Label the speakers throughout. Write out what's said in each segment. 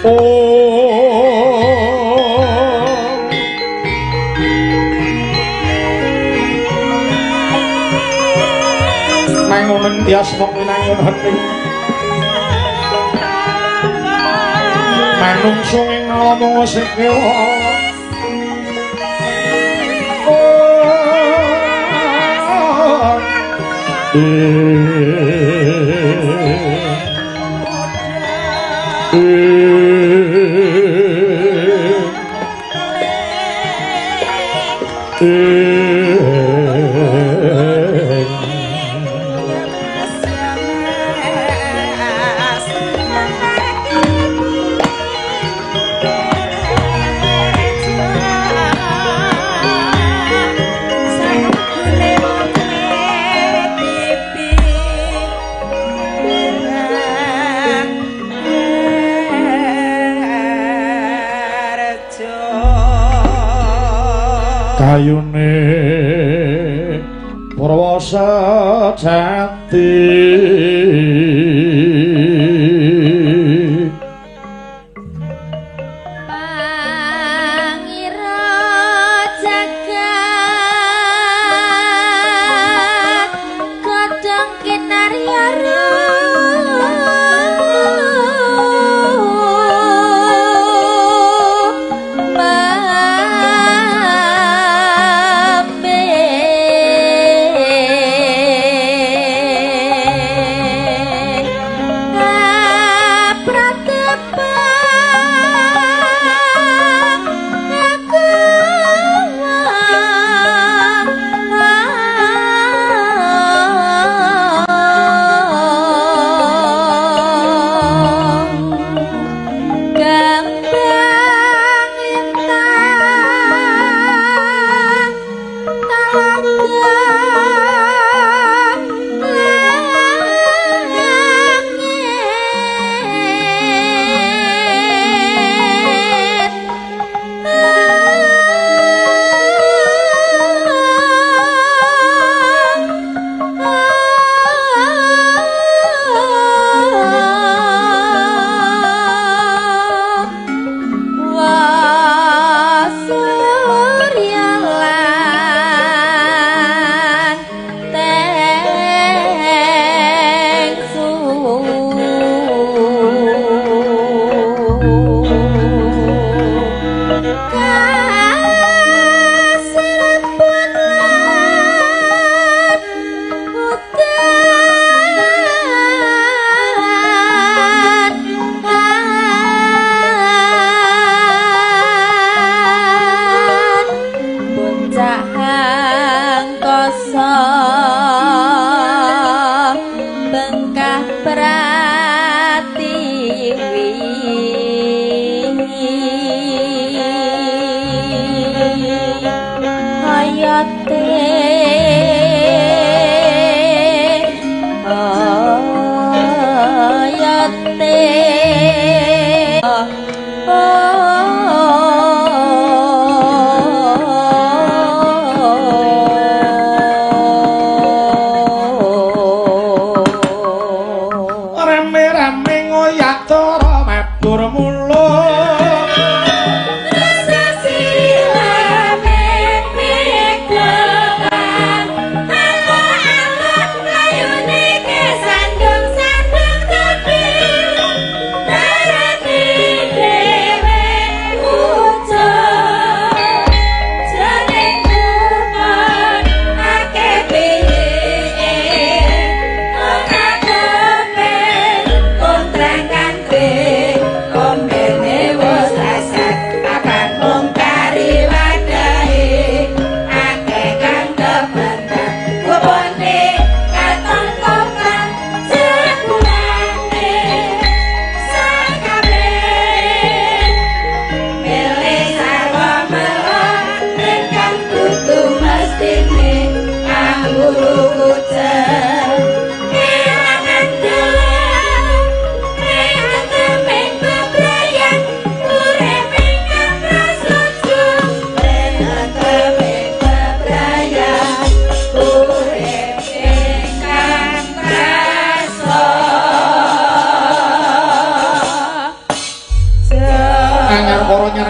Speaker 1: Mangunen tias mok winangun hening manungsa ing nala mung sing kewa. Kayune purwa sejati
Speaker 2: pangira jagat godhong kinarya.
Speaker 3: Kontrakan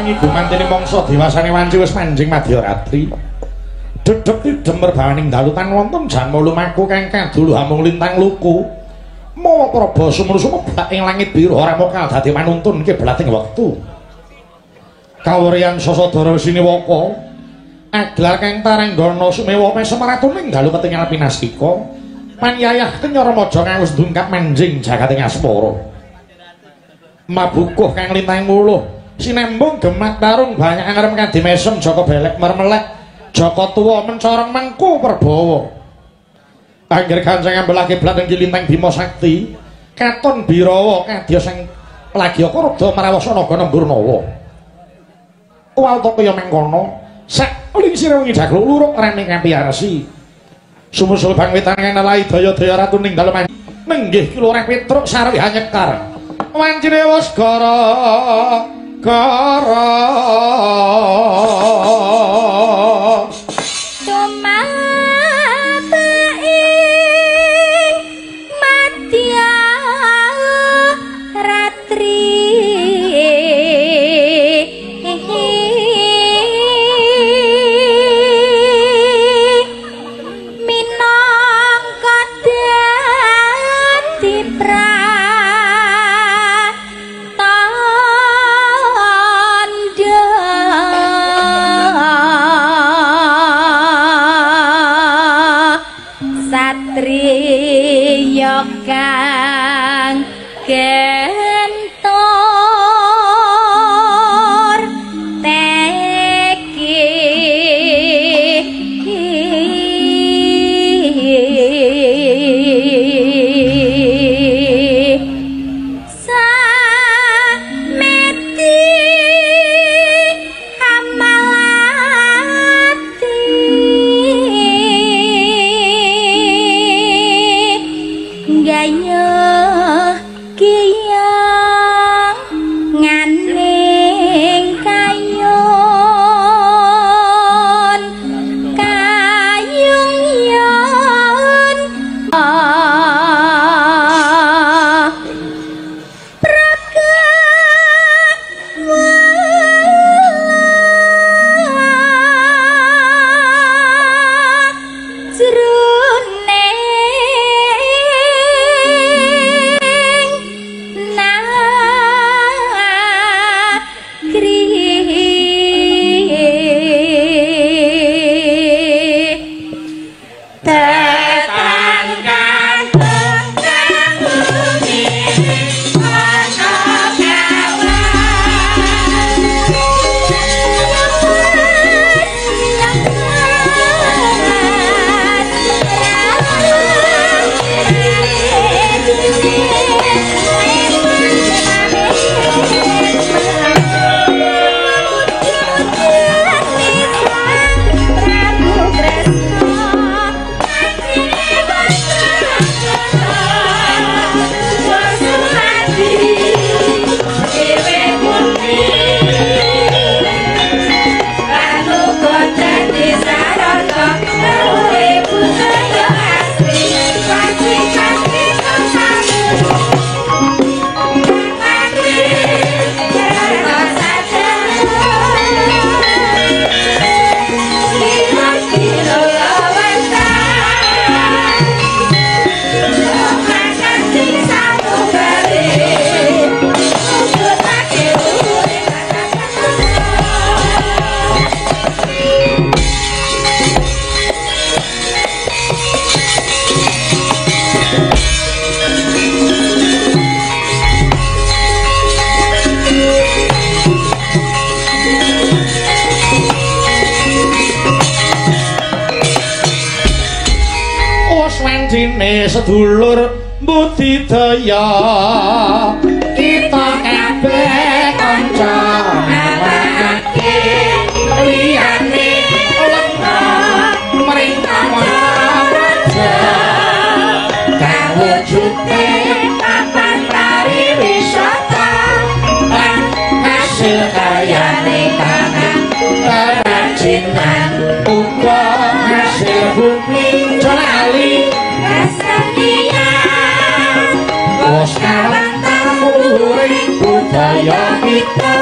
Speaker 1: wengi gumantene mangsa dewasane wanci wis manjing madyaratri. Dedeg tidem merbawaning dalu tan wonten janma lumaku kang kadulu hamung lintang luku. Mawa praba sumur sumebak ing langit biru ora mokal dadi manuntun kiblating wektu. Kawuryan Sasadara Siniwaka aglar kang taranggana sumewa pesemaratuning dalu ketingal pinastika panyayah kenya remaja kang wis ndungkap manjing jagating asmara. Mabukuh kang lintang wuluh sinembung gemat tarung banyak angrem kadimesem jaka belek mermelek jaka tuwa mencorong mengku perbawa. Angger kanceng ambelah kiblat ing lintang Bima Sakti katon birawa kadya sang plagyaka rada marawasa naga Nemburnawa. Walta kaya mengkono sak lingsire wengi jagluk luruk rame kapiyarsi. Sumusul bang wetan kang nelahi daya-daya ratuning dalem nenggih kilurah Petruk sarwi hanyekar. Wancine wis gara gara
Speaker 2: tumata ing madya ratri minangka dadi satriya kang gentor teki sameti amalati gayuh kiyang nganing kayun kayung yon jroning nagri tetan kantong kang bumi ana
Speaker 1: Wancine sedulur budidaya kita kabeh kanca ngawakake liyane lenga mring praja kawujute papan pariwisata lan hasil karyane tanah kerajinan uga hasil bumi lali wis kawentar luhuring budaya kita.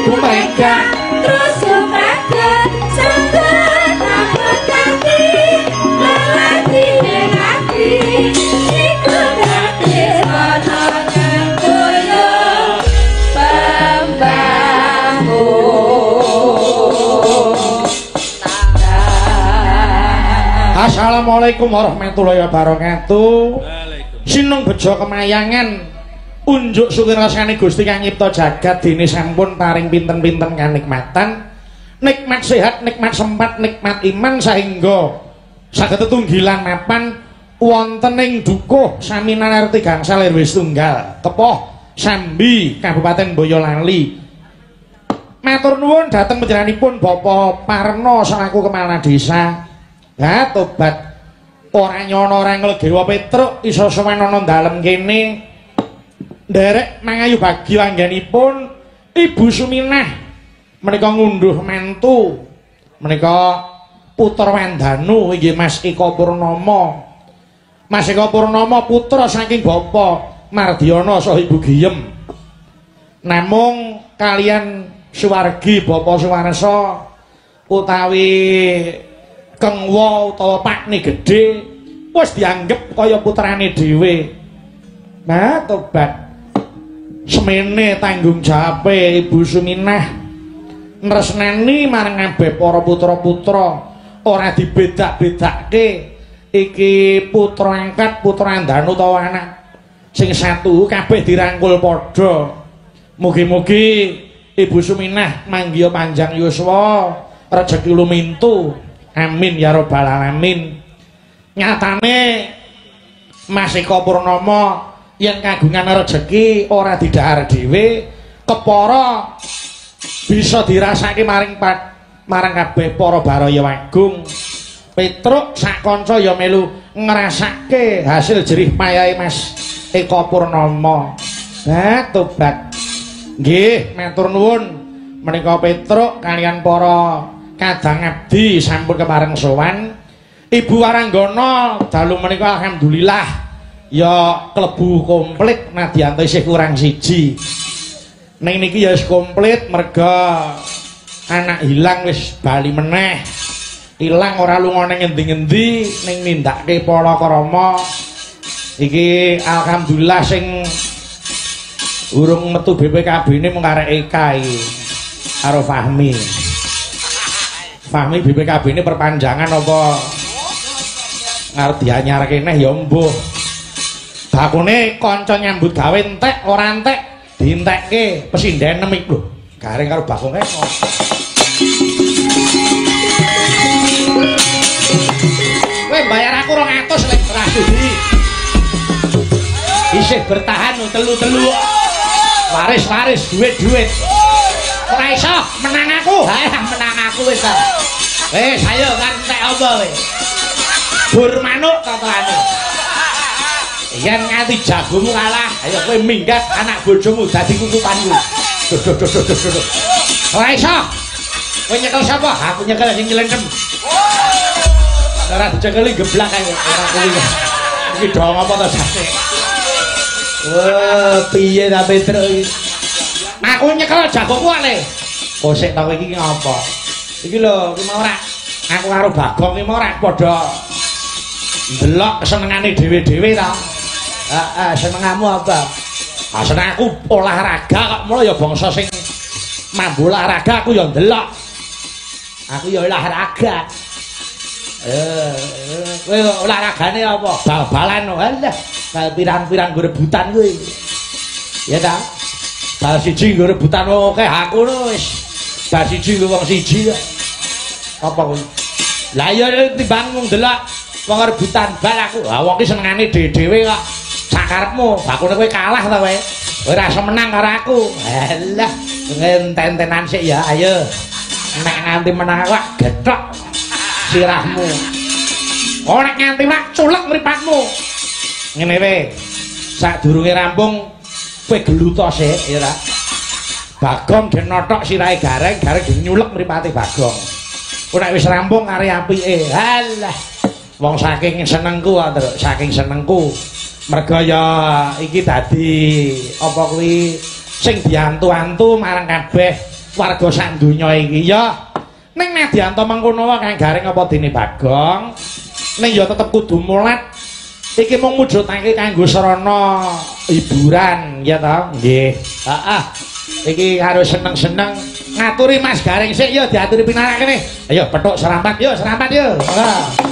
Speaker 1: Ibu Mega
Speaker 2: terus supraga saged tambah lelaki lelaki iku dadi ana kaya pembangun.
Speaker 1: Assalamualaikum warahmatullahi wabarakatuh. Sinung bejo kemayangan unjuk syukur rasane Gusti kang nyipta jagat dene sampun paring pinten-pinten kanikmatan, nikmat sehat, nikmat sempat, nikmat iman sehingga saged tetunggilan mapan wonten ing dukuh Saminan RT Gangsal RW Setunggal, Kepoh, Sambi, Kabupaten Boyolali. Matur nuwun dhateng panjenenganipun Bapak Parno selaku kepala desa. Ha tobat ora nyono ora nglegewa Petruk iso sowan ana dalem kene. Nderek mangayu bagya anggenipun Ibu Suminah menika ngunduh mantu menika putra Wandanu inggih Mas Eko Purnomo. Mas Eko Purnomo putra saking Bapak Mardiono saha Ibu Giyem. Namung kalian suwargi Bapak Suwarsa utawi Kengwa utawa Pakne Gedhe wis dianggep kaya putrane dhewe. Nah tobat semene tanggung jawabe Ibu Suminah nresnani marang kabeh para putra-putra ora dibedak-bedakke iki putra angkat, putra andanu utawa anak sing satu kabeh dirangkul padha. Mugi-mugi Ibu Suminah manggiya panjang yuswa, rejeki lumintu. Amin ya rabbal alamin. Nyatane Mas Eko Purnomo yen kagungan rejeki ora didhahar dhewe, kepara bisa dirasake maring marang kabeh para baraya agung. Petruk sak kanca ya melu ngrasake hasil jerih payahe Mas Eko Purnomo. Nah tobat. Nggih, matur nuwun menika Petruk kalian para kadang abdi sampun kepareng sowan. Ibu Waranggana dalu menika alhamdulillah ya klebu komplit nadyan isih kurang siji. Ning niki ya wis komplit merga anak hilang wis bali meneh. Ilang ora lunga ning ngendi-ngendi ning nindakake palakrama. Iki alhamdulillah sing urung metu BPKB-ne mung karek Eka iki karo Fahmi. Fahmi BPKB ini perpanjangan apa ngarep dianyarke neh ya mbuh. Bakune kanca nyambut gawe entek ora entek dientekke pesindhen nem iku lho. Garing karo bakune. Kowe bayar aku 200 lek ora sudi. Isih bertahan telu-telu. Waris-waris duit-duit. Ora iso menang aku. Ha menang aku wis ta. Wis ayo kan entek apa kowe. Bur manuk tatane. Yen nganti jagomu kalah, ayo kowe minggat anak bojomu dadi kukupanku. Duh duh duh duh duh. Ora iso. Kowe nyekel sapa? Aku nyekel sing nyelentem. Ora dicekeli geblak ae ora kuwi. Iki do ngapa to sate? Wah, piye ta Petruk iki? Aku nyekel jagoku ale. Kosek ta kowe iki ngapa? Iki lho, iki mau ora aku karo Bagong iki mau ora padha ndelok kesenengane dhewe-dhewe ta. Heeh, senengamu apa? Ah, seneng aku olahraga kok mula ya bangsa sing mambu olahraga aku ya ndelok. Aku ya olahraga. Kowe olahragane apa? Bal-balan. Alah, bal pirang-pirang nggo rebutan kuwi. Ya ta? Bal siji nggo rebutan wong akeh, aku lho wis. Bal siji nggo wong siji kok. Apa kuwi? Lah ya timbang mung delok wong rebutan bal aku. Lah wong ki senengane dhewe-dhewe kok. Sakarepmu, bakune kowe kalah ta kowe. Kowe ora iso menang karo aku. Alah, ngenten-entenan sik ya, ayo. Nek nganti menang aku gethok sirahmu. Oh nek nganti mak culek mripatmu. Ngene wae. Sadurunge rampung kowe geluta sik ya ta. Bagong gen nothok sirahe Gareng, Gareng gen nyulek mripate Bagong. Kowe nek wis rampung kare apike. Halah. Wong saking senengku kok, Truk, saking senengku. Merga ya iki dadi apa kuwi sing diantu-antu marang kabeh warga sak donya iki ya. Ning nadyan to mengkono wae Kang Gareng apa dene Bagong, ning ya tetep kudu mulat. Iki mung mujudake kanggo sarana hiburan ya ta? Nggih. Heeh. Iki harus seneng-seneng ngaturi Mas Gareng sik ya diaturi pinarak kene. Ayo petuk serampat yo, serampat yo. Monggo.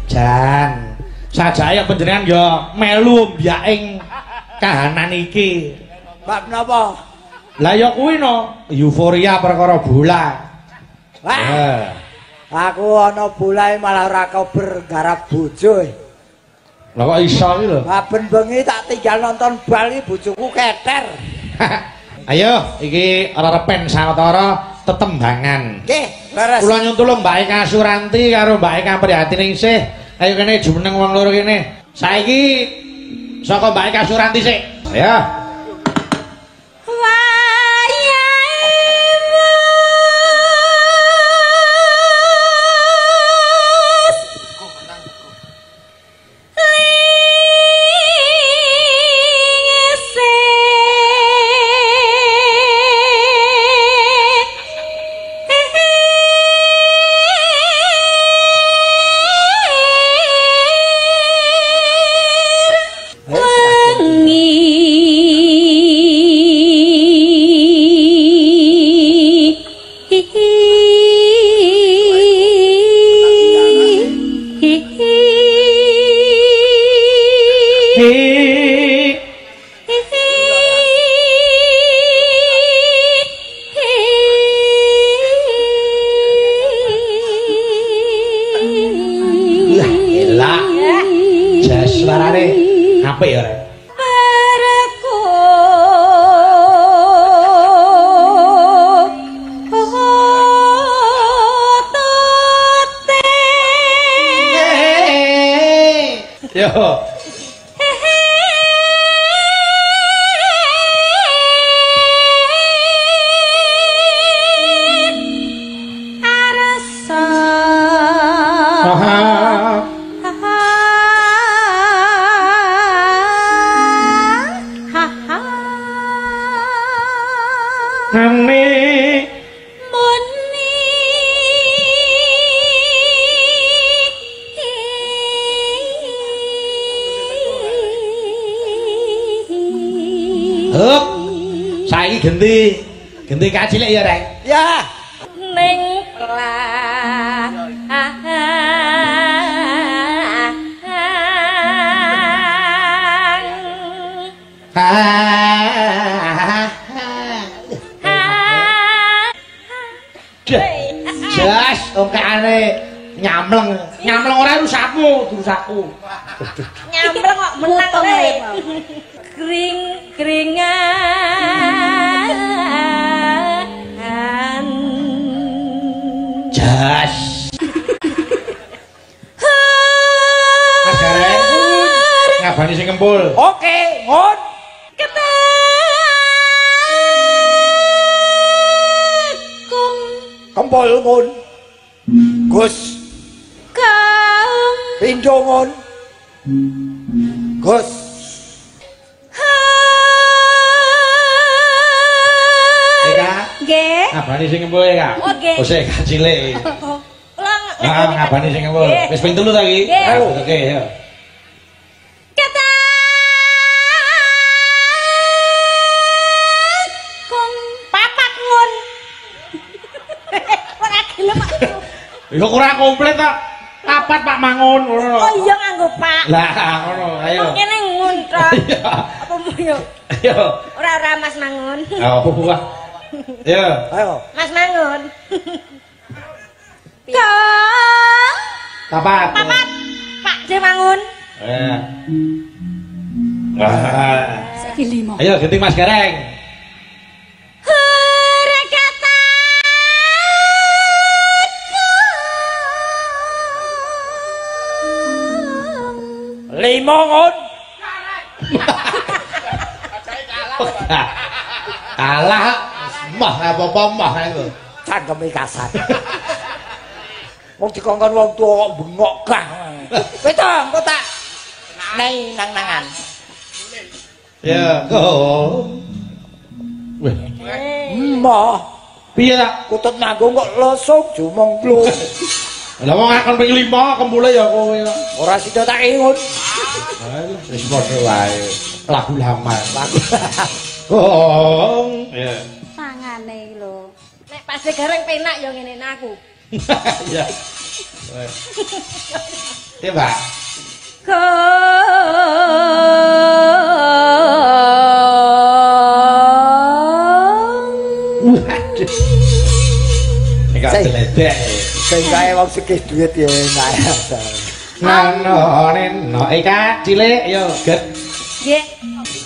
Speaker 1: Jan, sajake panjenengan ya melu mbyaking kahanan iki.
Speaker 3: Bab napa?
Speaker 1: Lah ya kuwi no, euforia perkara bola.
Speaker 3: Wah. Aku ana bolae malah ora kober garap bojo.
Speaker 1: Lah kok iso iki lho?
Speaker 3: Saben bengi tak tinggal nonton bal iki bojoku keter.
Speaker 1: Ayo, iki rerepen sawetara tetembangan.
Speaker 3: Nggih, leres.
Speaker 1: Kula nyuwun tulung Mbak Eka Suranti karo Mbak Eka Prihatiningsih. Ayo kene jumeneng wong loro kene. Saiki saka Mbak Eka Suranti sik. Ayo. Genti kacilik ya, Rek.
Speaker 3: Ya.
Speaker 2: Ning lah.
Speaker 1: Jas ongkane Nyamleng. Nyamleng ora rusakmu, rusakku.
Speaker 2: Nyamleng kok menang kowe. Kring-kringan.
Speaker 1: Jas. Mas Gareng. Ngabani sing kempul.
Speaker 3: Oke, ngon.
Speaker 2: Ketekung.
Speaker 3: Kempul ngon. Gus.
Speaker 2: Kang.
Speaker 3: Pindho ngon. Gus.
Speaker 1: Eka.
Speaker 2: Nggih.
Speaker 1: Ngabani sing kempul ya, Kak.
Speaker 2: Oke.
Speaker 1: Oh, sik cilik.
Speaker 2: Ulang.
Speaker 1: Heeh, ngabani sing kempul. Wis ping 3 ta iki? Oke, ya.
Speaker 2: Ketekung papat ngon. Ora gelem aku.
Speaker 1: Ya ora komplit ta. Papat Pak Mangun ngono.
Speaker 2: Oh iya nganggo Pak.
Speaker 1: Lah ngono, ayo.
Speaker 2: Wong kene ngun tok.
Speaker 1: Iya.
Speaker 2: Apa yo?
Speaker 1: Ayo.
Speaker 2: Ora ora Mas Mangun.
Speaker 1: Oh, wah. Ayo.
Speaker 3: Ayo.
Speaker 2: Mas Mangun. Kang.
Speaker 1: Papat.
Speaker 2: Papat. Pak J Mangun.
Speaker 1: Eh. Wah.
Speaker 4: Saiki 5.
Speaker 1: Ayo genting Mas Gareng.
Speaker 3: Lima ngon.
Speaker 1: Kalah. Mah apa-apa mah iku.
Speaker 3: Cangkeme kasar. Wong dikongkon wong tuwa kok bengok gah. Kowe to, engko tak nei nang-nangan.
Speaker 1: Ya, oh. Weh.
Speaker 3: Mah.
Speaker 1: Piye ta?
Speaker 3: Kutut manggung kok losong jumong blung.
Speaker 1: Lah wong akon ping 5 kempule ya kowe.
Speaker 3: Ora sida tak ingun.
Speaker 1: Wis padha wae. Lagu lama.
Speaker 3: Lagu.
Speaker 1: Gong. Ya.
Speaker 4: Pangane iki lho.
Speaker 2: Nek pas Gareng penak ya ngene aku.
Speaker 1: Iya. Iya, Pak.
Speaker 2: Gong.
Speaker 1: Waduh. Nek gak
Speaker 3: Sing kae wong sugih duit ya enak.
Speaker 1: Nano neno Eka cilik yo get.
Speaker 2: Nggih.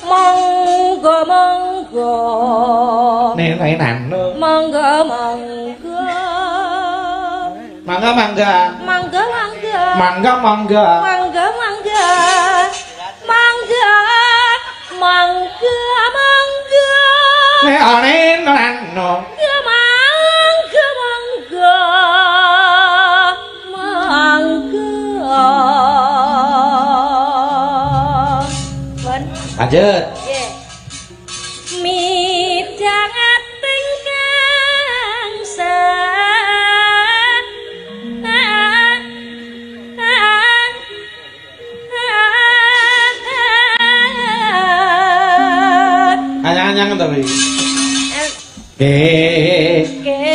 Speaker 2: Monggo monggo.
Speaker 1: Neno nano.
Speaker 2: Monggo monggo.
Speaker 1: Mangga mangga.
Speaker 2: Mangga mangga.
Speaker 1: Mangga mangga.
Speaker 2: Mangga mangga. Mangga mangga mangga.
Speaker 1: Neno nano.
Speaker 2: Mangga mangga. Mangga.
Speaker 1: Lanjut.
Speaker 2: Nggih. Midhanget ingkang
Speaker 1: Anyang-anyang to iki.
Speaker 2: Keco.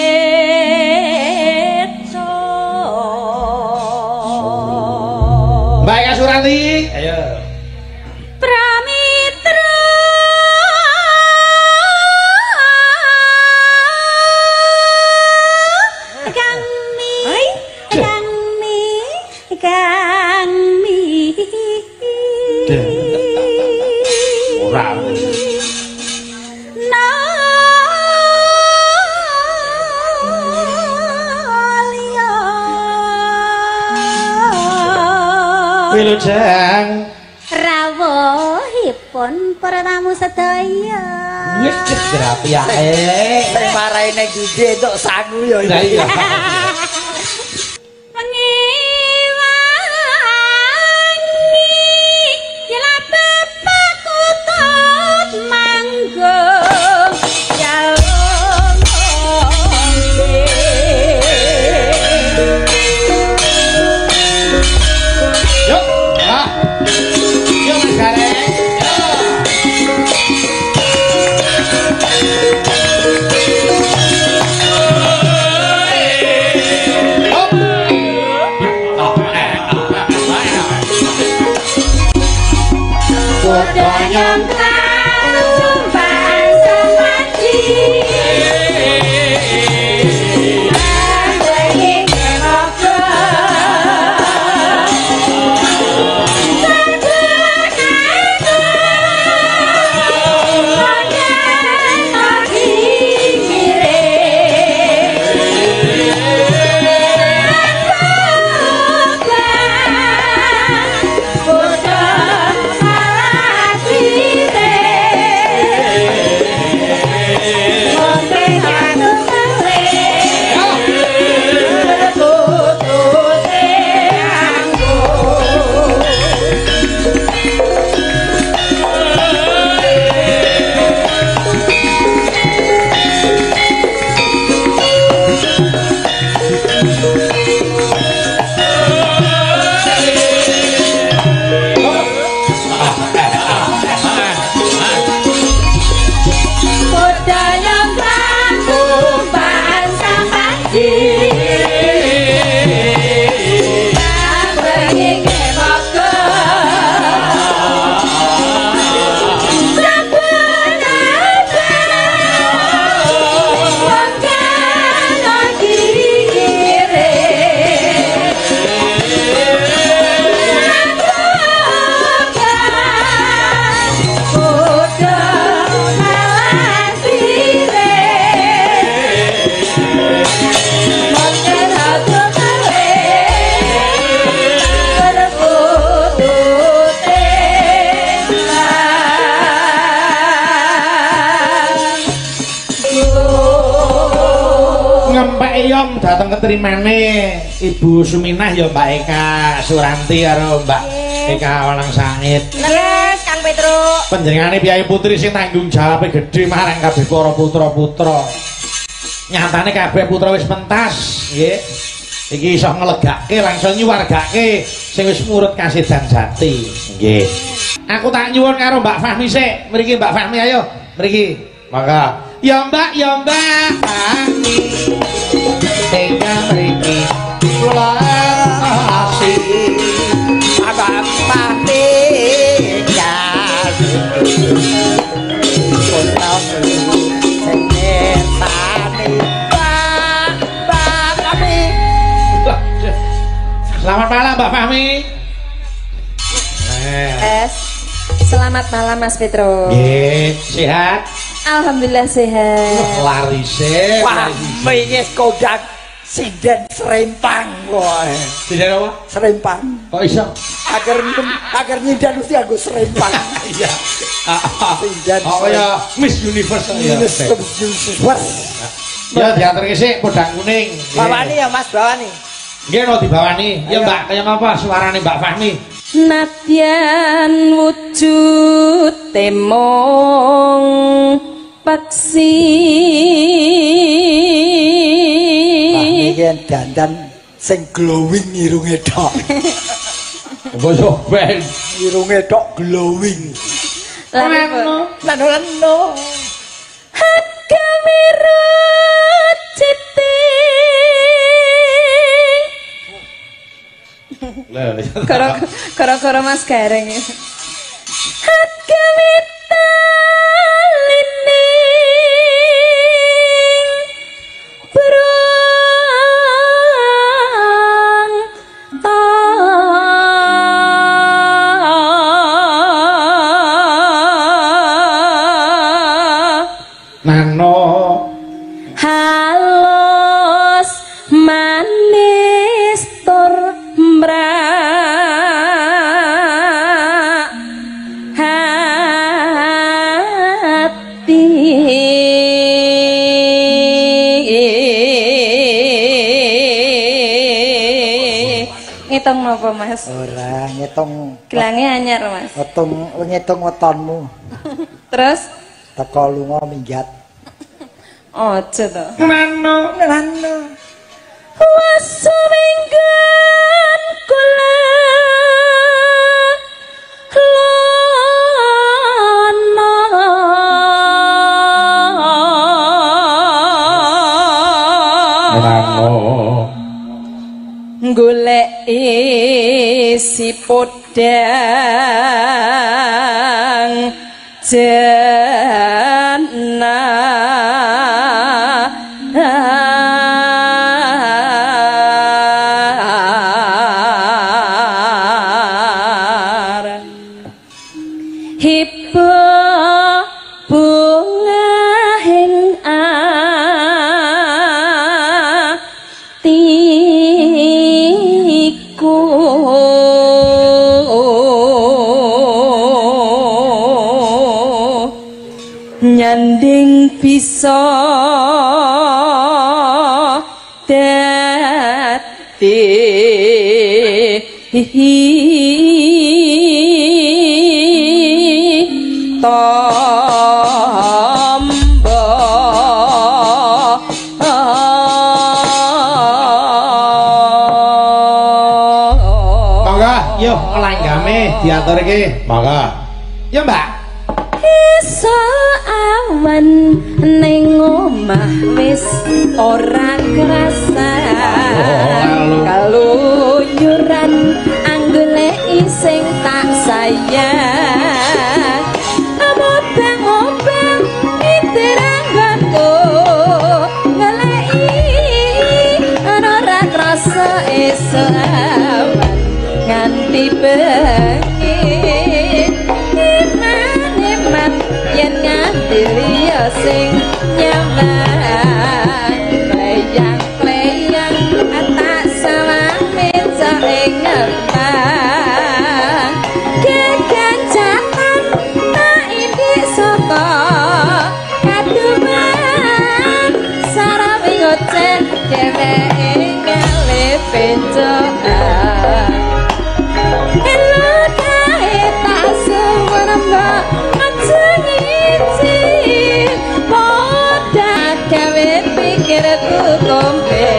Speaker 1: Mbak Eka Surati, ayo.
Speaker 2: Pramitra kami kami kami.
Speaker 1: Ora. Wilujeng
Speaker 4: rawuhipun para tamu sedaya.
Speaker 1: Wis grapiake.
Speaker 3: Sing marahi ning ndi entuk sangu ya
Speaker 1: iki.
Speaker 2: Ngiwangi jelabep kutut manggung jalung.
Speaker 1: Yuk, ah. Yuk Mas Gareng. Yo.
Speaker 2: Padha nyongkrang tumpahan sampaji.
Speaker 1: Ngempek dateng keterimane Ibu Suminah ya Mbak Eka Suranti karo Mbak Eka Walang Sangit.
Speaker 2: Leres Kang Petruk.
Speaker 1: Panjenengane piyai putri sing tanggung jawabe gedhe marang kabeh para putra-putra. Nyatane kabeh putra wis pentas, nggih. Iki iso nglegake langsung nyuwargake sing wis murut kasedan jati, nggih. Aku tak nyuwun karo Mbak Fahmi sik. Mriki Mbak Fahmi ayo, mriki. Mangga. Ya Mbak, ya Mbak Fahmi. Tega mriki kula asih.
Speaker 3: Abang Fahmi ya. Kula sing ngersani Mbak Fahmi.
Speaker 1: Selamat malam Mbak Fahmi.
Speaker 2: Selamat malam Mas Petro.
Speaker 1: Nggih, sehat?
Speaker 2: Alhamdulillah sehat.
Speaker 1: Larise.
Speaker 3: Wah, wis kodak sinden serempang kok.
Speaker 1: Sinden apa?
Speaker 3: Serempang.
Speaker 1: Kok iso?
Speaker 3: Agar nyinden mesti aku serempang.
Speaker 1: Iya.
Speaker 3: Sinden.
Speaker 1: Oh ya, Miss Universe ya.
Speaker 3: Miss Universe.
Speaker 1: Ya diaturke sik podang kuning.
Speaker 3: Bawani ya Mas, bawani.
Speaker 1: Nggih no dibawani. Ya Mbak, kaya ngapa suarane Mbak Fahmi?
Speaker 2: Nadyan wujud temong paksi.
Speaker 3: Fahmi ki dandan sing glowing irunge tok.
Speaker 1: Kaya ben
Speaker 3: irunge tok glowing.
Speaker 2: Lano
Speaker 3: lano.
Speaker 2: Koro-koro Mas Gareng.
Speaker 1: Nano
Speaker 2: halus manis tur mrak hati. Ngitung napa Mas?
Speaker 3: Ora, ngitung.
Speaker 2: Gelange anyar Mas.
Speaker 3: Ngitung, ngitung wetonmu.
Speaker 2: Terus
Speaker 3: teko lunga minggat.
Speaker 2: Aja to.
Speaker 1: Nano,
Speaker 3: nano.
Speaker 2: Wasuminggan kula lono.
Speaker 1: Nano.
Speaker 2: Goleki si podang jana. Hiba bungahing atiku nyanding bisa dadi tombo.
Speaker 1: Monggo, yo langgame diaturke. Monggo. Yo, Mbak.
Speaker 2: Iso awan ning omah wis ora krasa kalunyuran anggoleki sing tak sayang obang-obang iteranggonku ngeleki ora krasa esuk awan nganti bengi iman-iman yen nganti liya sing nyaman kleyang-kleyang tak salah meja ing ngepan kegancatan tak indik saka kaduman sarawi ngoceh dheweke ngalih pencokan elo kae tak suwun mbok aja ngiji padha gawe pikirku kompe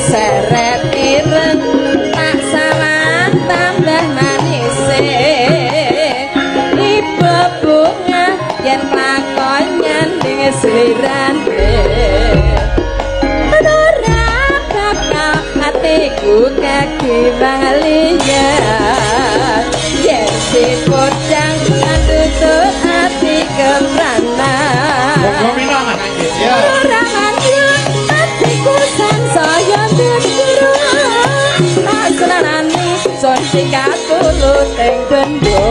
Speaker 2: seret ireng tak salah tambah manise ibu bunga yen lakon nyanding slirane ora bakal atiku kakiwang liya yen si podang tutup ati kepranan
Speaker 1: Monggo minang Mas Anggit ya.
Speaker 2: Ora manjur atiku sansaya ndedro tak senanani son sikatulut ing bendo.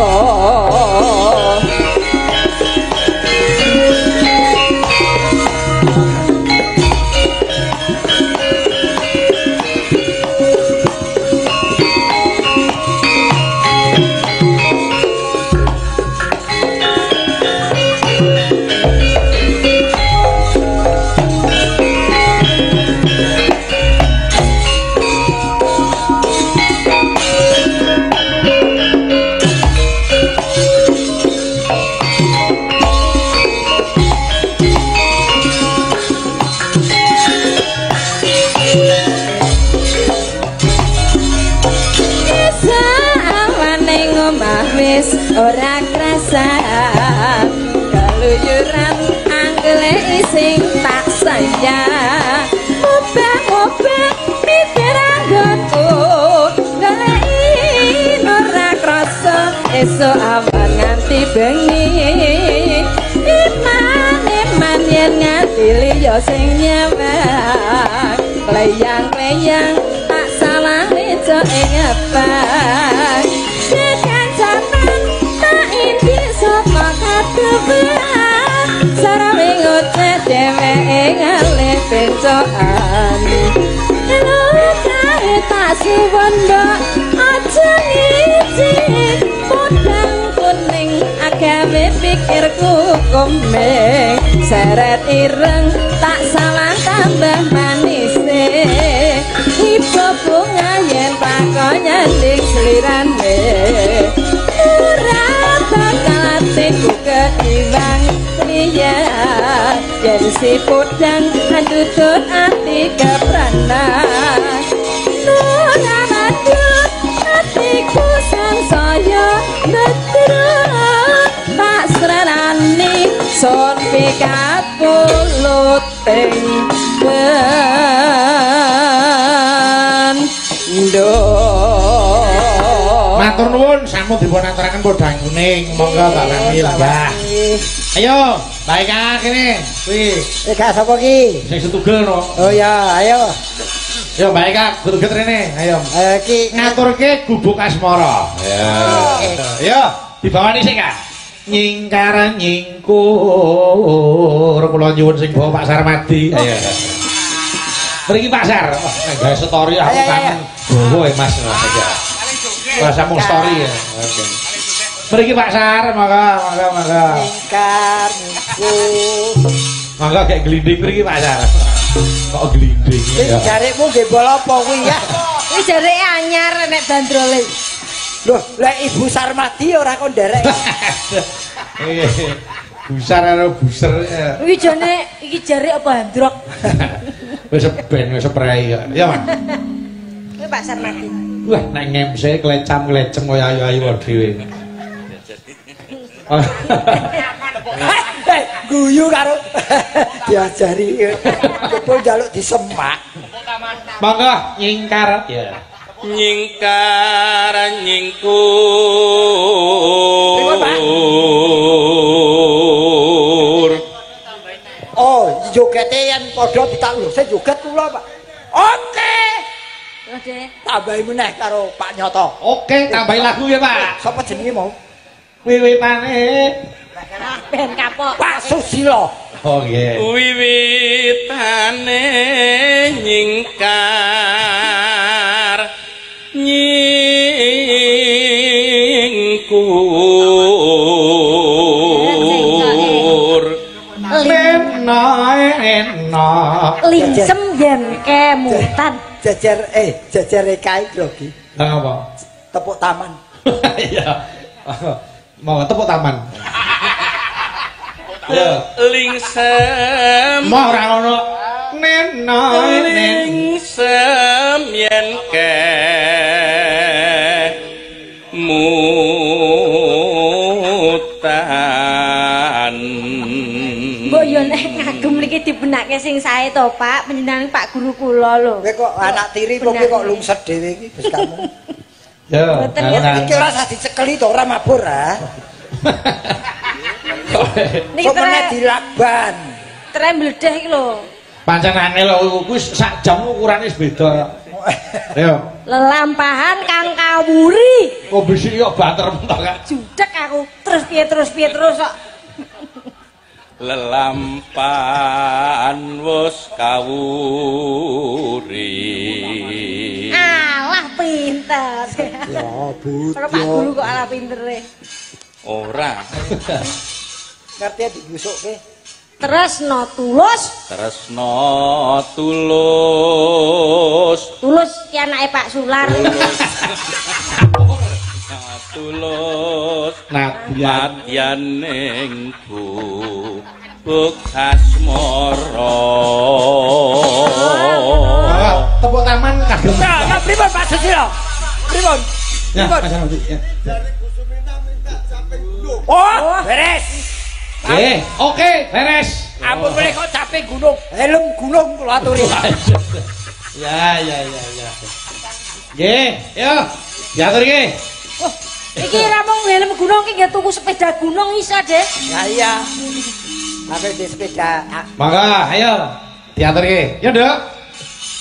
Speaker 2: Ora krasa keluyuran anggoleki sing tak sayang obah-obah mikir anggonku goleki ora krasa esuk awan nganti bengi iman-iman yen nganti liya sing nyawang kleyang-kleyang tak salah meja ing ngepan kekancanan tak indik saka kadepan sarawe ngoceh dheweke ngalih pencokan elo kae tak suwun mbok aja ngiji podang kuning agawe pikirku komeng seret ireng tak salah tambah manise ibu bunga yen pakon nyanding slirane ora bakal atiku ketimbang liya yen si podang andutut ati kepranan ora madut atiku sansaya ndedro tak srenani son pikapulut ing bendo.
Speaker 1: Matur nuwun sampun dipun aturaken podang kuning. Monggo Mbak Fami lenggah. Ayo, Mbak Eka kene. Kuwi.
Speaker 3: Eka sapa ki?
Speaker 1: Sing setugel no.
Speaker 3: Oh ya, ayo.
Speaker 1: Yo Mbak Eka, geget rene. Ayo.
Speaker 3: Ayo iki
Speaker 1: ngaturke gubuk asmara. Ya. Yo, dibawani sik, Kak. Nyingkar nyingkur kula nyuwun sing bawa Pak Sarmadi. Ayo. Mriki Pak Sar. Wah, nek gawe story aku kangen gowo e Mas. Mas mung story ya. Oke. Mriki Pak Sar, monggo, monggo, monggo.
Speaker 3: Nyingkar nyingkur.
Speaker 1: Monggo gek glinding mriki Pak Sar. Kok glinding ya.
Speaker 3: Jarikmu nggih bol apa kuwi ya?
Speaker 2: Kuwi jarike anyar nek bandrole.
Speaker 3: Loh, lek Ibu Sarmadi ora kon nderek.
Speaker 1: Busar karo buser.
Speaker 2: Iki jane iki jarik apa handrok?
Speaker 1: Wis ben wis prei kok. Ya, Mas.
Speaker 2: Kuwi Pak Sarmadi.
Speaker 1: Wah, nek ngemse klecam-klecem kaya ayu-ayu dhewe.
Speaker 3: Guyu karo diajari. Kepul njaluk disemak.
Speaker 1: Monggo nyingkar. Ya.
Speaker 5: Nyingkar nyingkur.
Speaker 3: Oh, jogete yen padha ditakluk sing joget kula, Pak. Oke. Tambahi meneh karo Pak Nyoto.
Speaker 1: Oke, tambahi lagu ya, Pak.
Speaker 3: Sapa jenenge mau?
Speaker 1: Wiwitane
Speaker 2: ben kapok.
Speaker 3: Pak Susilo.
Speaker 1: Oh nggih.
Speaker 5: Wiwitane nyingkar nyingkur.
Speaker 1: Lena enak.
Speaker 2: Lingsem yen kemutan.
Speaker 3: Jejer jejer kae grogi.
Speaker 1: Lah apa?
Speaker 3: Tepuk taman.
Speaker 1: Iya. Mau tepuk taman. Ya.
Speaker 5: Lingsem.
Speaker 1: Moh ora ngono. Nena
Speaker 5: lingsem yen kemutan.
Speaker 2: Mbok yo nek ngagem niki dibenake sing sae to, Pak. Panjenengan Pak guru kula lho.
Speaker 3: Kowe kok anak tiri kok kowe kok lungset dhewe iki wis kamu.
Speaker 1: Ya,
Speaker 3: iki ora usah dicekeli to ora mabur ha.
Speaker 2: Niki
Speaker 3: meneh dilakban.
Speaker 2: Tre mledeh iki lho.
Speaker 1: Pancen angel kuwi sak jam ukurane wis beda. Ayo.
Speaker 2: Lelampahan kang kawuri.
Speaker 1: Kok bisik kok banter mentok kak.
Speaker 2: Judek aku. Terus piye terus piye terus kok.
Speaker 5: Lelampahan wis kawuri.
Speaker 2: Alah pinter.
Speaker 3: Ya budya.
Speaker 2: Ora Pak Guru kok alah pintere.
Speaker 5: Ora.
Speaker 3: Ngerti digusukke.
Speaker 2: Tresno tulus.
Speaker 5: Tresno tulus.
Speaker 2: Tulus ki anake Pak Sular.
Speaker 5: Tulus.
Speaker 1: Nadyan
Speaker 5: ning gubuk asmara.
Speaker 1: Tepuk taman kagem.
Speaker 3: Ya, pripun Pak Susilo? Pripun?
Speaker 1: Ya, Mas Ardi, ya.
Speaker 3: Oh, beres.
Speaker 1: Oke, beres.
Speaker 3: Ampun boleh kok capek gunung. Helm gunung kula aturi.
Speaker 1: Ya, ya, ya, ya. Nggih, yo. Diatur iki.
Speaker 2: Oh, iki ra mung helm gunung iki nggih tuku sepeda gunung iso, Dek.
Speaker 3: Ya iya. Aku di sepeda.
Speaker 1: Monggo, ayo. Diatur iki. Yo, Nduk.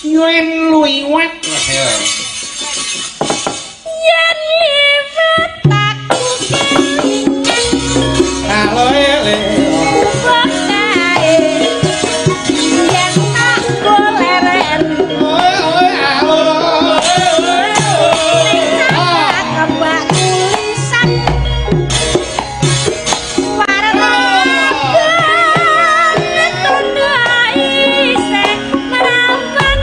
Speaker 1: Nyuen luiwat. Ayo.
Speaker 2: Yen liwat aku kelingan.
Speaker 1: Halo ele.
Speaker 2: Kae. Yen tak goleren.
Speaker 1: Oe oe alo.
Speaker 2: Kebak tulisan. Tunda isih merawan.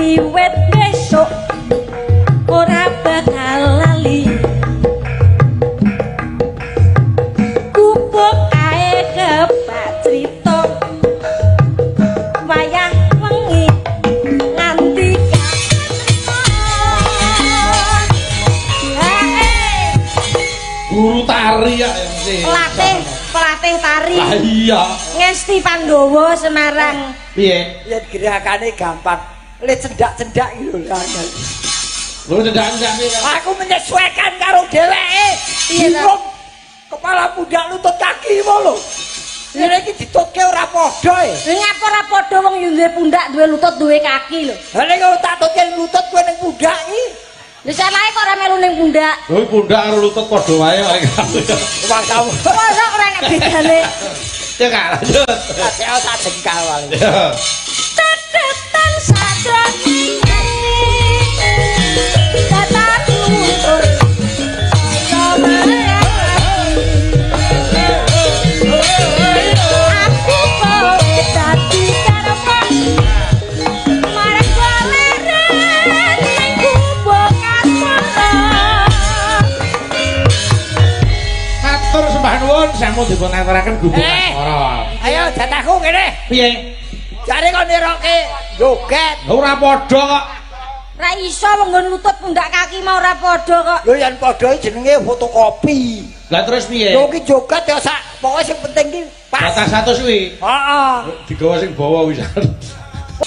Speaker 2: Wiwit besok ora bakal lali. Gubuk kae kebak crita wayah wengi nganti
Speaker 1: guru tari ya mesti.
Speaker 2: Pelatih tari.
Speaker 1: Lah iya.
Speaker 2: Ngesti Pandowo Semarang.
Speaker 1: Piye?
Speaker 3: Yen gerakane gampang. Le cendak-cendak iki lho.
Speaker 1: Lho cendak-cendak piye?
Speaker 3: Aku menyesuaikan karo dheweke.
Speaker 2: Piye ta?
Speaker 3: Kepala pundak lutut kaki mo lho. Ngene iki ditutke ora padha e.
Speaker 2: Lha ngapa ora padha wong yo duwe pundak, duwe lutut, duwe kaki lho.
Speaker 3: Lah nek tak tutke lutut kowe ning pundak iki.
Speaker 2: Lha salahe kok ora melu ning pundak.
Speaker 1: Lho pundak karo lutut padha wae kok.
Speaker 3: Wong kamu.
Speaker 2: Mosok ora nek bedane.
Speaker 1: Ya Kak, lanjut.
Speaker 3: Sak sak jengkal wae.
Speaker 2: Tetetan sajroning ati luntur saya. Aku kowe dadi karepan marang leren ning gubuk asmara.
Speaker 1: Matur sembah nuwun sampun dipun aturaken gubuk asmara.
Speaker 3: Ayo jatahku kene.
Speaker 1: Piye?
Speaker 3: Jare kon niroke joget.
Speaker 1: Ora padha kok.
Speaker 2: Ora iso wong nggon lutut pundak kaki mau ora padha kok.
Speaker 3: Lho yen padha iki jenenge fotokopi.
Speaker 1: Lah terus piye?
Speaker 3: Lho ki joget ya sak pokoke sing penting ki pas.
Speaker 1: Batas 100 kuwi.
Speaker 3: Heeh.
Speaker 1: Digawa sing bawa wis.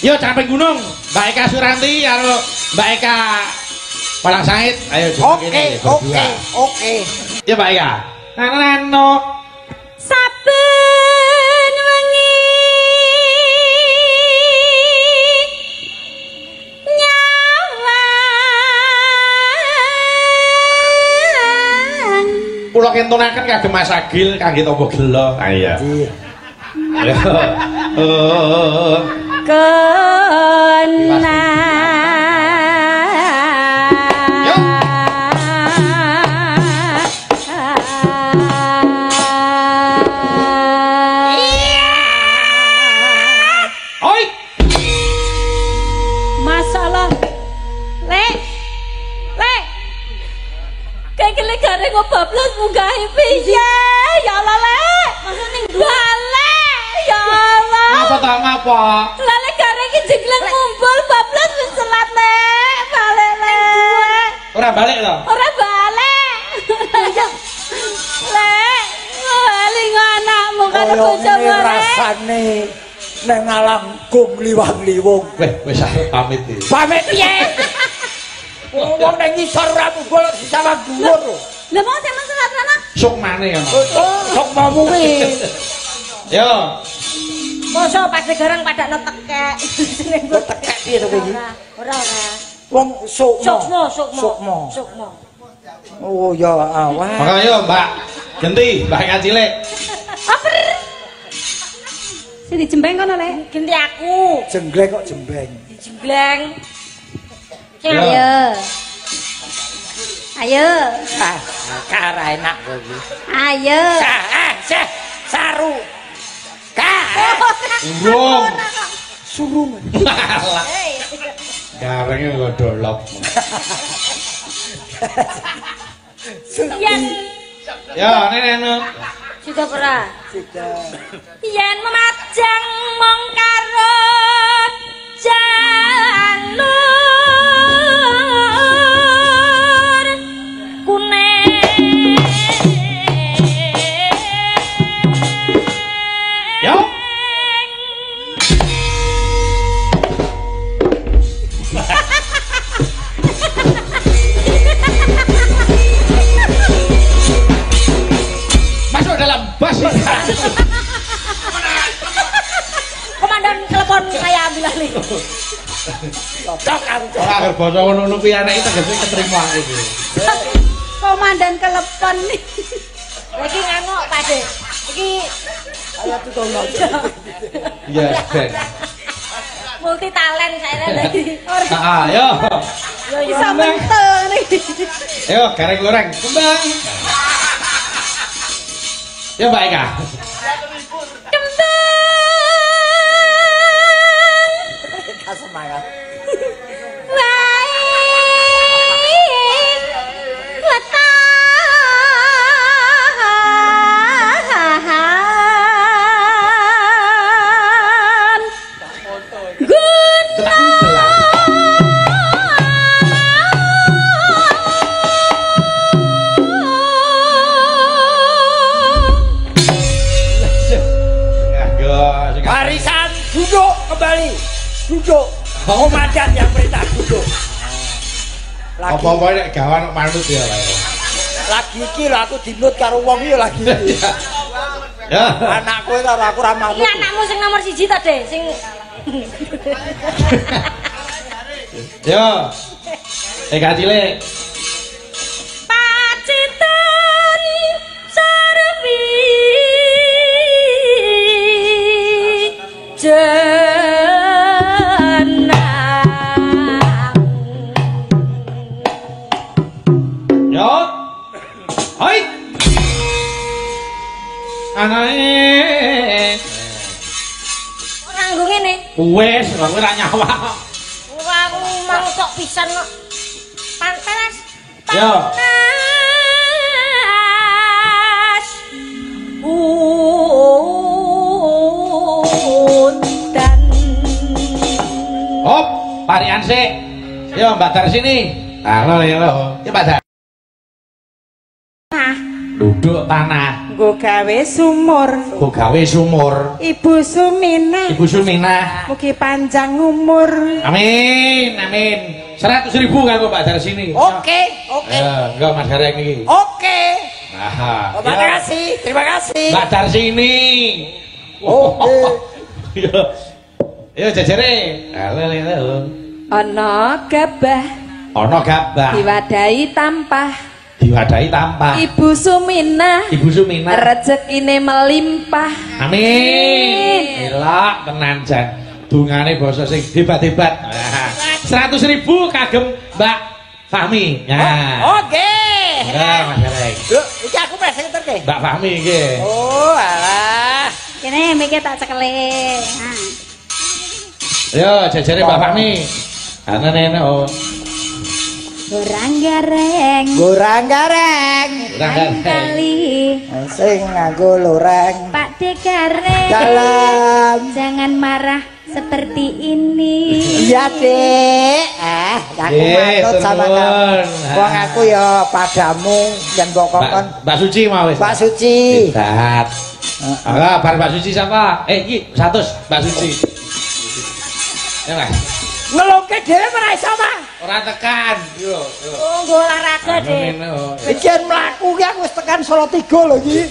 Speaker 1: Yo camping gunung, Mbak Eka Suranti karo Mbak Eka Palang Sait. Ayo joget kene.
Speaker 3: Oke, oke.
Speaker 1: Ya Mbak Eka. Nano.
Speaker 2: Saben wengi
Speaker 1: kula kentunaken kagem Mas Agil kangge tombo gela. Ah iya. Ayo.
Speaker 2: Kena.
Speaker 1: Oi.
Speaker 2: Masalah. Lek. Lek. Kekele gareng bablas munggahe piye? Ya Allah, Lek. Masa ning balik. Ya Allah.
Speaker 1: Ngapa ta ngapa?
Speaker 2: Lah lek gareng iki jengleng ngumpul bablas wis selat, Lek. Balik, Lek.
Speaker 1: Ora balik to?
Speaker 2: Ora balik. Lek, bali anakmu karo bojomu, Lek.
Speaker 3: Rasane nang alam gung liwang-liwung.
Speaker 1: Weh, wis pamit iki.
Speaker 3: Pamit piye? Wong nang ngisor ora munggul disawang dhuwur.
Speaker 4: Lha mau sampean selat ana?
Speaker 1: Sukmane ana.
Speaker 3: Sukmamu kuwi.
Speaker 1: Yo.
Speaker 2: Mosok Padegarang padakno tekek.
Speaker 3: Kok tekek piye to kowe iki?
Speaker 2: Ora ora.
Speaker 3: Wong sukma.
Speaker 2: Sukma, sukma. Sukma.
Speaker 3: Oh ya awah.
Speaker 1: Maka yo Mbak genti, Mbak Eka cilik.
Speaker 2: Aper.
Speaker 4: Sing dijembeng kono, Lek.
Speaker 2: Genti aku.
Speaker 3: Jenggleng kok jembeng.
Speaker 2: Dijembleng.
Speaker 4: Ayo. Ayo.
Speaker 3: Ah, kara enak kowe iki.
Speaker 4: Ayo.
Speaker 3: Ah, seh, saru. Ka.
Speaker 1: Urung.
Speaker 3: Surung.
Speaker 1: Alah. Garenge kok dolop.
Speaker 2: Yen.
Speaker 1: Ya, nene.
Speaker 2: Sida ora?
Speaker 3: Sida.
Speaker 2: Yen memajang mung karo jalur kuning.
Speaker 1: Yo. Masuk dalam bas.
Speaker 2: Komandan telepon saya ambil alih.
Speaker 3: Cocok aku.
Speaker 1: Ora anggere basa ngono kuwi anake tegese ketrima iki.
Speaker 4: Komandan telepon.
Speaker 2: Iki nganu Pak De. Iki
Speaker 3: ayo tutono.
Speaker 1: Iya, ben.
Speaker 2: Multi talent saya lagi.
Speaker 1: Heeh, yo.
Speaker 2: Yo yo.
Speaker 4: Bisa mentel nih.
Speaker 1: Yo, gareng loreng kembang. Ya Mbak Eka.
Speaker 2: Kembang.
Speaker 3: Semangat. duduk. Komandan yang perintah duduk.
Speaker 1: Apa-apa nek gawan kok manut ya Pak.
Speaker 3: Lagi iki lho aku dinut karo wong iki lagi.
Speaker 1: Ya.
Speaker 3: Anakku karo aku ora manut.
Speaker 2: Iki anakmu sing nomor 1 ta, De? Sing
Speaker 1: Yo. Eka cilik.
Speaker 2: Pacitan sarwi jenang.
Speaker 1: Yo. Hai. Anake.
Speaker 2: Ora nggo ngene.
Speaker 1: Wis, kowe ora nyawa.
Speaker 2: Ora aku mang tok pisan kok. Pantas.
Speaker 1: Yo.
Speaker 2: Panas. Udan.
Speaker 1: Hop, parian sik. Yo Mbak Dar sini. Halo ya lho. Ya Mbak Dar. Duduk tanah.
Speaker 6: Nggo gawe sumur.
Speaker 1: Nggo gawe sumur.
Speaker 6: Ibu Suminah.
Speaker 1: Ibu Suminah.
Speaker 6: Mugi panjang umur.
Speaker 1: Amin, amin. 100.000 kanggo Mbak Dar sini.
Speaker 3: Oke, oke.
Speaker 1: Ya, enggak Mas Gareng iki.
Speaker 3: Oke.
Speaker 1: Nah,
Speaker 3: terima kasih, terima kasih.
Speaker 1: Mbak Dar sini.
Speaker 3: Oke.
Speaker 1: Yo. Yo jejere. Halo, halo.
Speaker 4: Ana gabah.
Speaker 1: Ana gabah.
Speaker 4: Diwadahi tampah.
Speaker 1: Diwadahi tampah.
Speaker 4: Ibu Suminah.
Speaker 1: Ibu Suminah.
Speaker 4: Rezekine melimpah.
Speaker 1: Amin. Elok tenan jan. Dungane basa sing hebat-hebat. 100.000 kagem Mbak Fahmi. Nah.
Speaker 3: Oke.
Speaker 1: Ya, Mas Gareng.
Speaker 3: Lho, iki aku meh sing ngeterke.
Speaker 1: Mbak Fahmi iki.
Speaker 3: Oh, alah.
Speaker 4: Kene mike tak cekele. Nah.
Speaker 1: Yo, jejere Mbak Fahmi. Ana nene oh.
Speaker 4: Gorang gareng.
Speaker 3: Gorang gareng.
Speaker 1: Gorang gareng.
Speaker 4: Kali.
Speaker 3: Sing nganggo loreng.
Speaker 4: Pak De Gareng.
Speaker 3: Dalam.
Speaker 4: Jangan marah seperti ini.
Speaker 3: Iya, Dek. Aku manut sama kamu. Wong aku ya padamu yen mbok kokon.
Speaker 1: Mbak Suci mau wis.
Speaker 3: Mbak Suci.
Speaker 1: Hebat. Ah, bar Mbak Suci siapa? Iki 100 Mbak Suci. Ya, Mas.
Speaker 3: Ngelungke dhewe ora iso, Mas.
Speaker 1: Ora tekan. Yo, yo.
Speaker 2: Oh, nggo olahraga, Dek.
Speaker 3: Iki yen mlaku ki aku wis tekan Salatiga lho iki.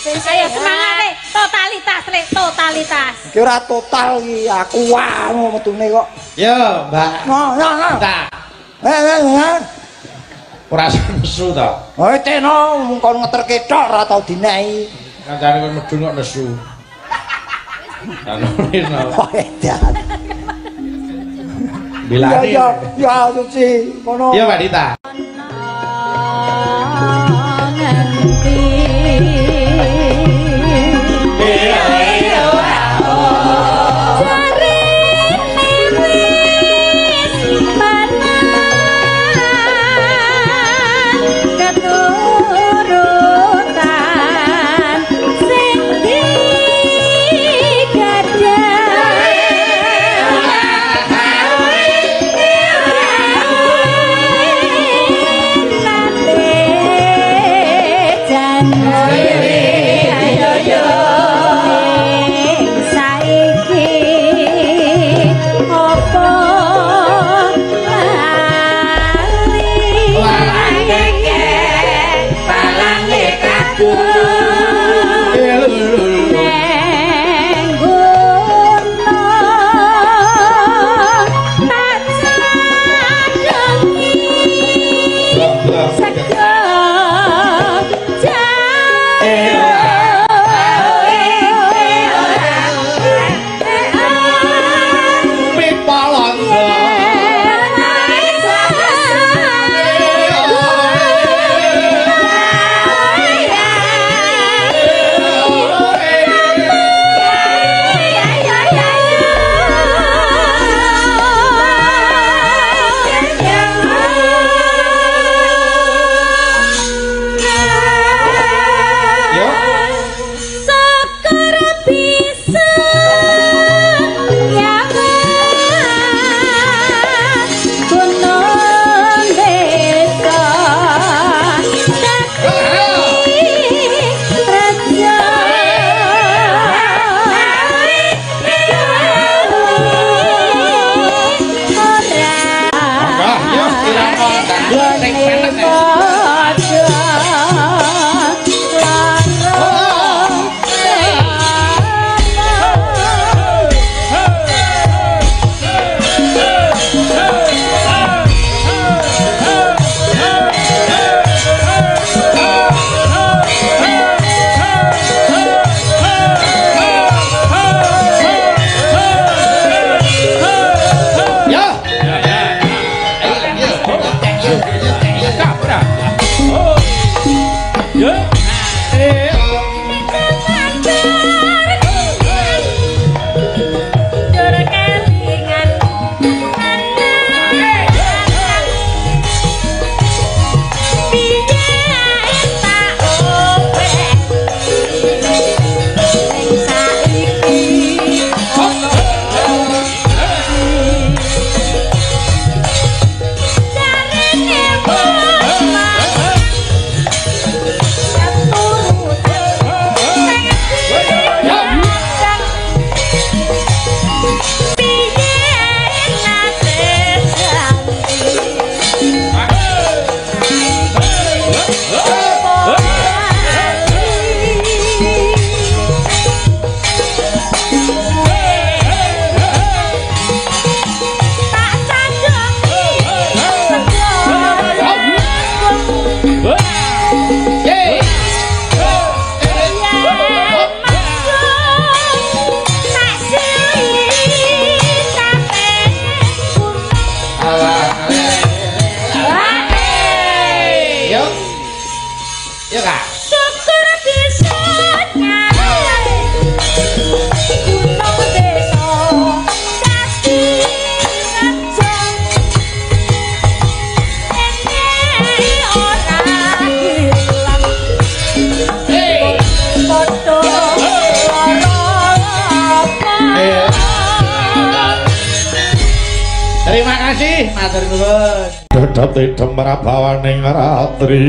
Speaker 2: Ayo semangat, Le. Totalitas, Le, totalitas.
Speaker 3: Iki ora total iki, aku wae metune kok.
Speaker 1: Yo, Mbak.
Speaker 3: No, no, no.
Speaker 1: Ora nesu to.
Speaker 3: Oh, teno kon ngeterke tok ora tau dinehi.
Speaker 1: Kancane kon medun kok nesu. Anu rene.
Speaker 3: Kok edan.
Speaker 1: Bilane.
Speaker 3: Ya, ya, Suci, kono.
Speaker 1: Iya, Mbak Dita.
Speaker 4: Keturutan sing digadang.
Speaker 5: Sing penek.
Speaker 1: Matur nuwun. Dodot idem prabawaning ratri.